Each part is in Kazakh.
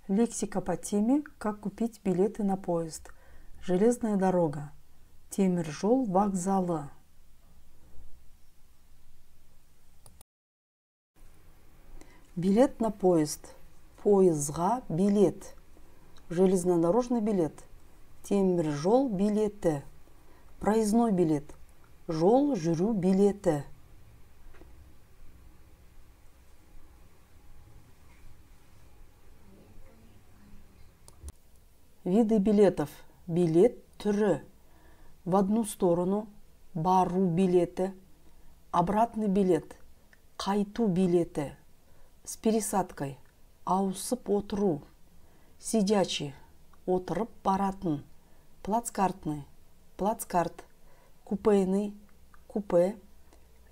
Лексика по теме «Как купить билеты на поезд». Железная дорога. Темір жол вокзалы. Билет на поезд. Пойызға билет. Железнодорожный билет. Темір жол билеті. Проездной билет. Жол жүру билеті. Виды билетов. Билет түрі. В одну сторону. Бару билеті. Обратный билет. Қайту билеті. С пересадкой. Ауысып отыру. Сидячий. Отырып баратын. Плацкартный. Плацкарт. Купейный. Купе.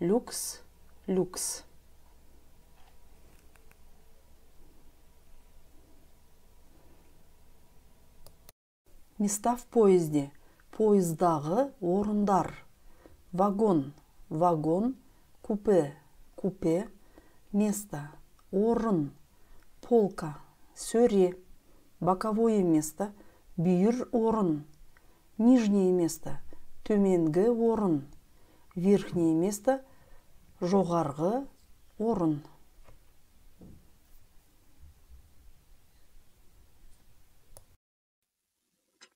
Люкс. Люкс. Места в поезде. Пойыздағы орындар. Вагон. Вагон. Купе. Купе. Место. Орын. Полка. Сөре. Боковое место. Бүйір орын. Нижнее место. Төменгі орын. Верхнее место. Жоғарғы орын.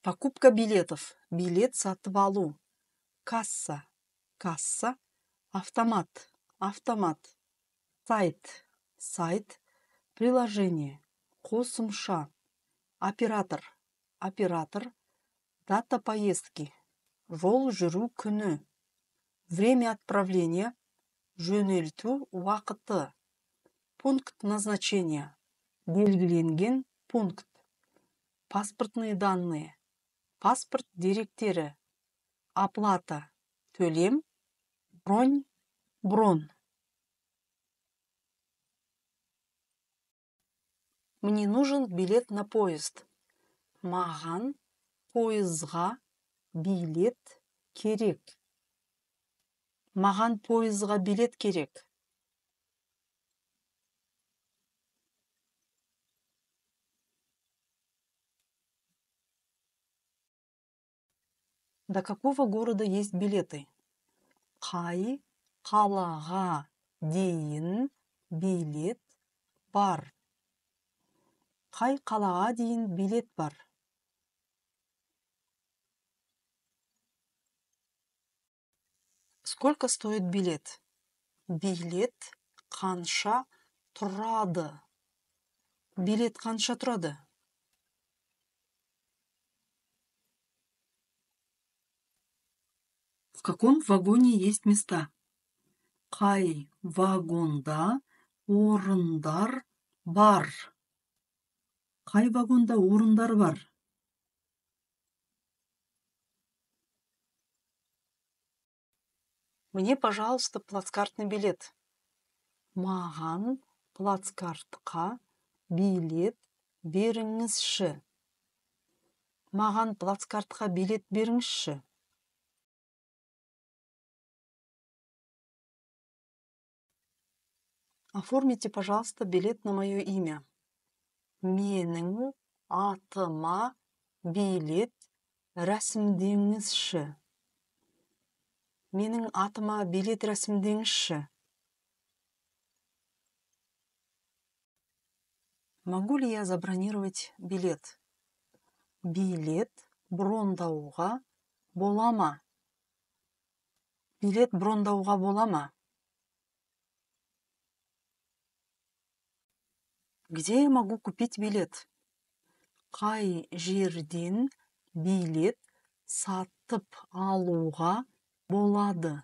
Покупка билетов. Билет сатып алу. Касса. Касса. Автомат. Автомат. Сайт. Сайт. Приложение. Қосымша. Оператор. Оператор. Дата поездки. Жол жүру күні. Время отправления. Жөнелту уақыты. Пункт назначения. Белгіленген пункт. Паспортные данные. Паспорт деректері. Оплата. Төлем. Бронь. Брон. Мне нужен билет на поезд. Маған пойызға билет керек. Маған пойызға билет керек. До какого города есть билеты? Қай қалаға дейін билет бар? Қай қалаға дейін билет бар? Сколько стоит билет? Билет қанша тұрады? Билет қанша тұрады? В каком вагоне есть места? Қай вагонда орындар бар? Қай вагонда орындар бар? Мне, пожалуйста, плацкартный билет. Маған плацкартқа билет беріңізші. Маған плацкартқа билет беріңізші. Оформите, пожалуйста, билет на мое имя. Менің атыма билет рәсімдеңізші. Менің атыма билет рәсімдеңізші. Могу ли я забронировать билет? Билет брондауға бола ма? Билет брондауға бола ма? Где я могу купить билет? Қай жерден билет сатып алуға болады?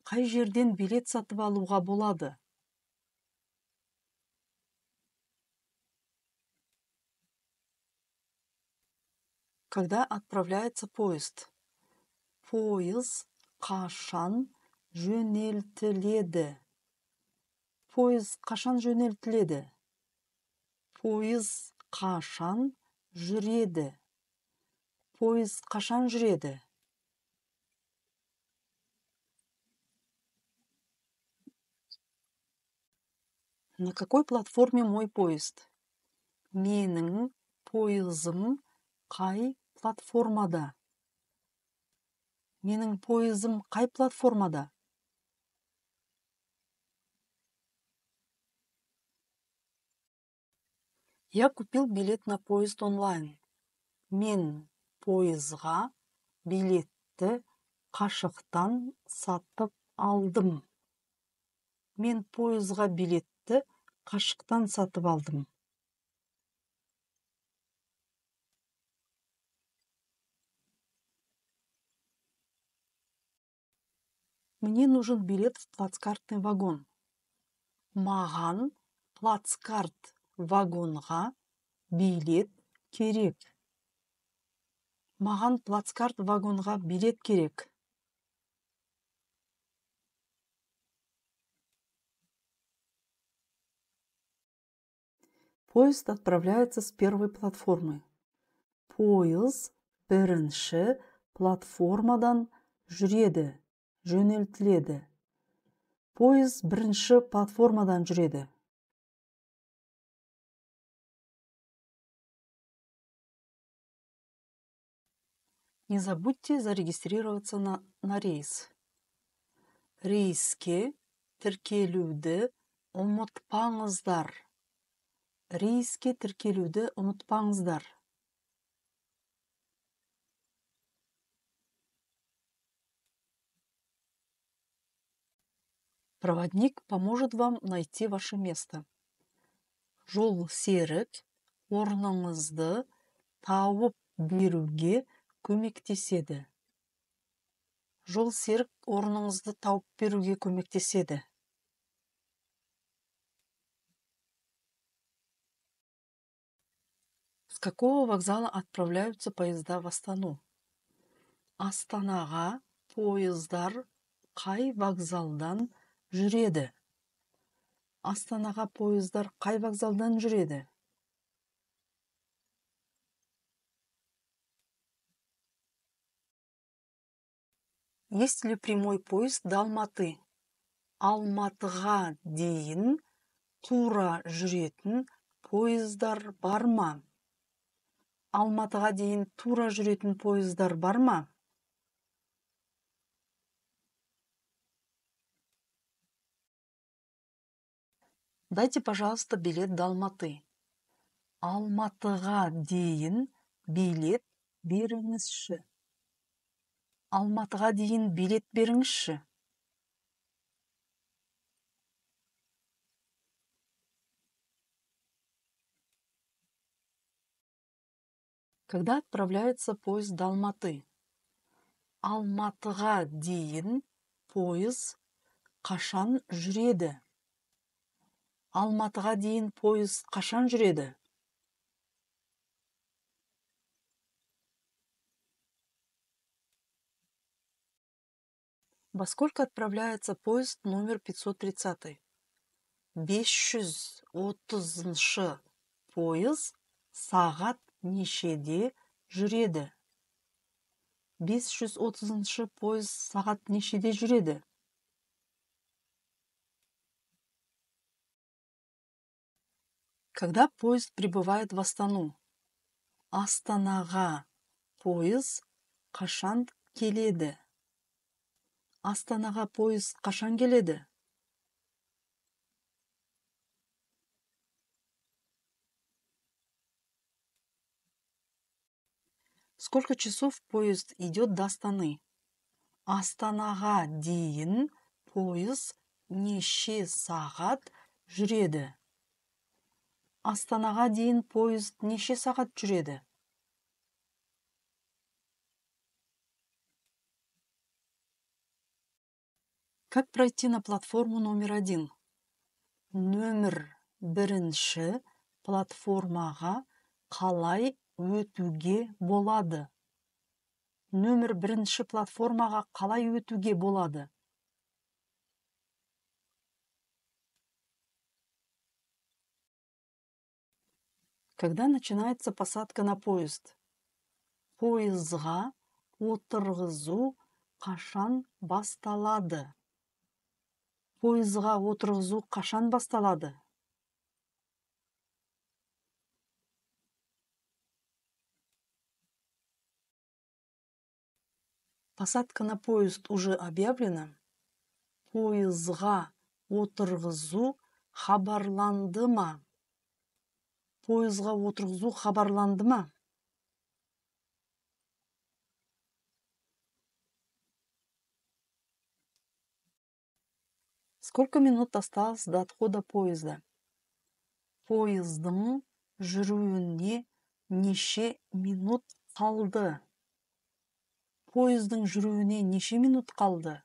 Қай жерден билет сатып алуға болады? Когда отправляется поезд? Пойыз қашан жөнелтіледі? Пойыз қашан жөнелтіледі? Пойыз қашан жүреді? Пойыз қашан жүреді? На какой платформе мой поезд? Менің пойызым қай платформада? Менің пойызым қай платформада? Я купил билет на поезд онлайн. Мен пойызға билетті қашықтан сатып алдым. Мен пойызға билетті қашықтан сатып алдым. Мне нужен билет в плацкартный вагон. Маған плацкарт вагонға билет керек. Маған плацкарт вагонға билет керек. Поезд отправляется с первой платформы. Пойыз бірінші платформадан жүреді, жөнелтіледі. Пойыз бірінші платформадан жүреді. Не забудьте зарегистрироваться на рейс. Рейске тіркелуді ұмытпаңыздар. Рейске тіркелуді ұмытпаңыздар. Проводник поможет вам найти ваше место. Жол серік орныңызды тауып беруге көмектеседі. Жол серік орныңызды тауып беруге көмектеседі. С какого вокзала отправляются поезда в Астану? Астанаға пойыздар қай вокзалдан жүреді? Астанаға пойыздар қай вокзалдан жүреді? Есть ли прямой поезд до Алматы? Алматыға дейін тура жүретін пойыздар бар ма? Алматыға дейін тура жүретін пойыздар бар ма? Дайте, пожалуйста, билет до Алматы. Алматыға дейін билет беріңізші. Алматыға дейін билет беріңізші. Когда отправляется поезд до Алматы? Алматыға дейін пойыз қашан жүреді? Алматыға дейін пойыз қашан жүреді? Во сколько отправляется поезд номер 530? 530-шы пойыз сағат нешеде жүреді? 530-шы пойыз сағат нешеде жүреді? Когда поезд прибывает в Астану? Астанаға пойыз қашан келеді? Астанаға пойыз қашан келеді? Сколько часов поезд идет до Астаны? Астанаға дейін пойыз неше сағат жүреді? Астанаға дейін пойыз неше сағат жүреді? Как пройти на платформу номер 1? Нөмір бірінші платформаға қалай өтуге болады? Нөмір бірінші платформаға қалай өтуге болады? Когда начинается посадка на поезд? Пойызға отырғызу қашан басталады? Пойызға отырғызу қашан басталады? Посадка на поезд уже объявлена. Пойызға отырғызу хабарланды ма? Пойызға отырғызу хабарланды ма? Сколько минут осталось до отхода поезда? Пойыздың жүруіне неше минут қалды? Пойыздың жүруіне неше минут қалды?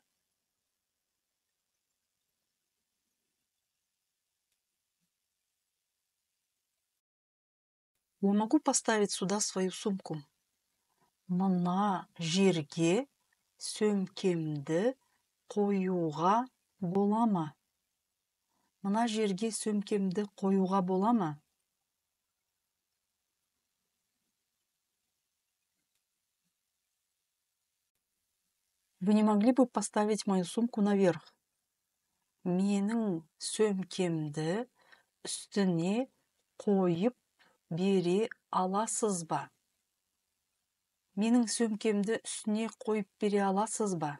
Я могу поставить сюда свою сумку? Мына жерге сөмкемді қоюға бола ма? Мына жерге сөмкемді қоюға бола ма? Вы не могли бы поставить мою сумку наверх? Менің сөмкемді үстіне қойып бере аласыз ба? Менің сөмкемді үстіне қойып бере аласыз ба?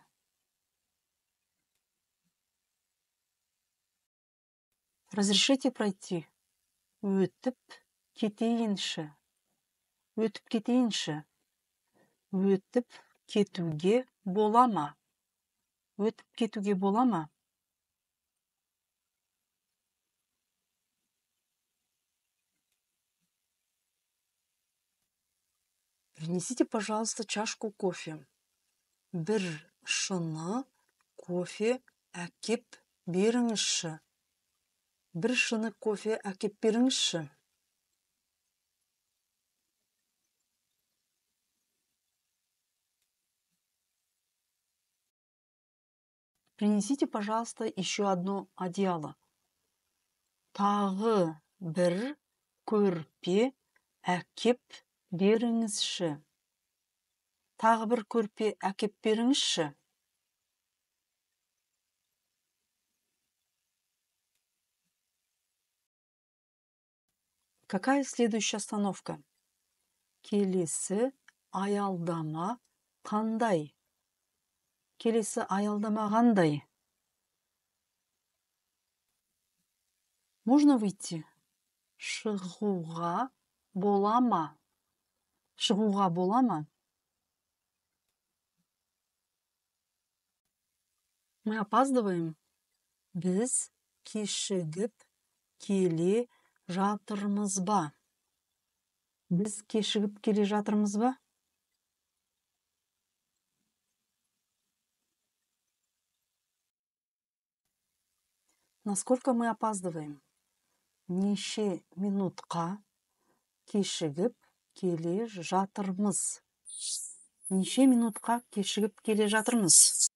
Разрешите пройти? Өтіп кетейінші. Өтіп кетейінші. Өтіп кетуге бола ма? Өтіп кетуге бола ма? Принесите, пожалуйста, чашку кофе. Бір шыны кофе әкеп беріңізші. Бір шыны кофе әкеп беріңізші. Принесите, пожалуйста, еще одно одеяло. Тағы бір көрпе әкеп беріңізші. Тағы бір көрпе әкеп беріңізші. Какая следующая остановка? Келесі аялдама қандай? Келесі аялдама қандай? Можно выйти? Шығуға бола ма? Шығуға бола ма? Мы опаздываем. Біз кешігіп келе жатырмыз ба? Біз кешігіп келе жатырмыз ба? Насколько мы опаздываем? Неше минутқа кешігіп келе жатырмыз? Неше минутқа кешігіп келе жатырмыз?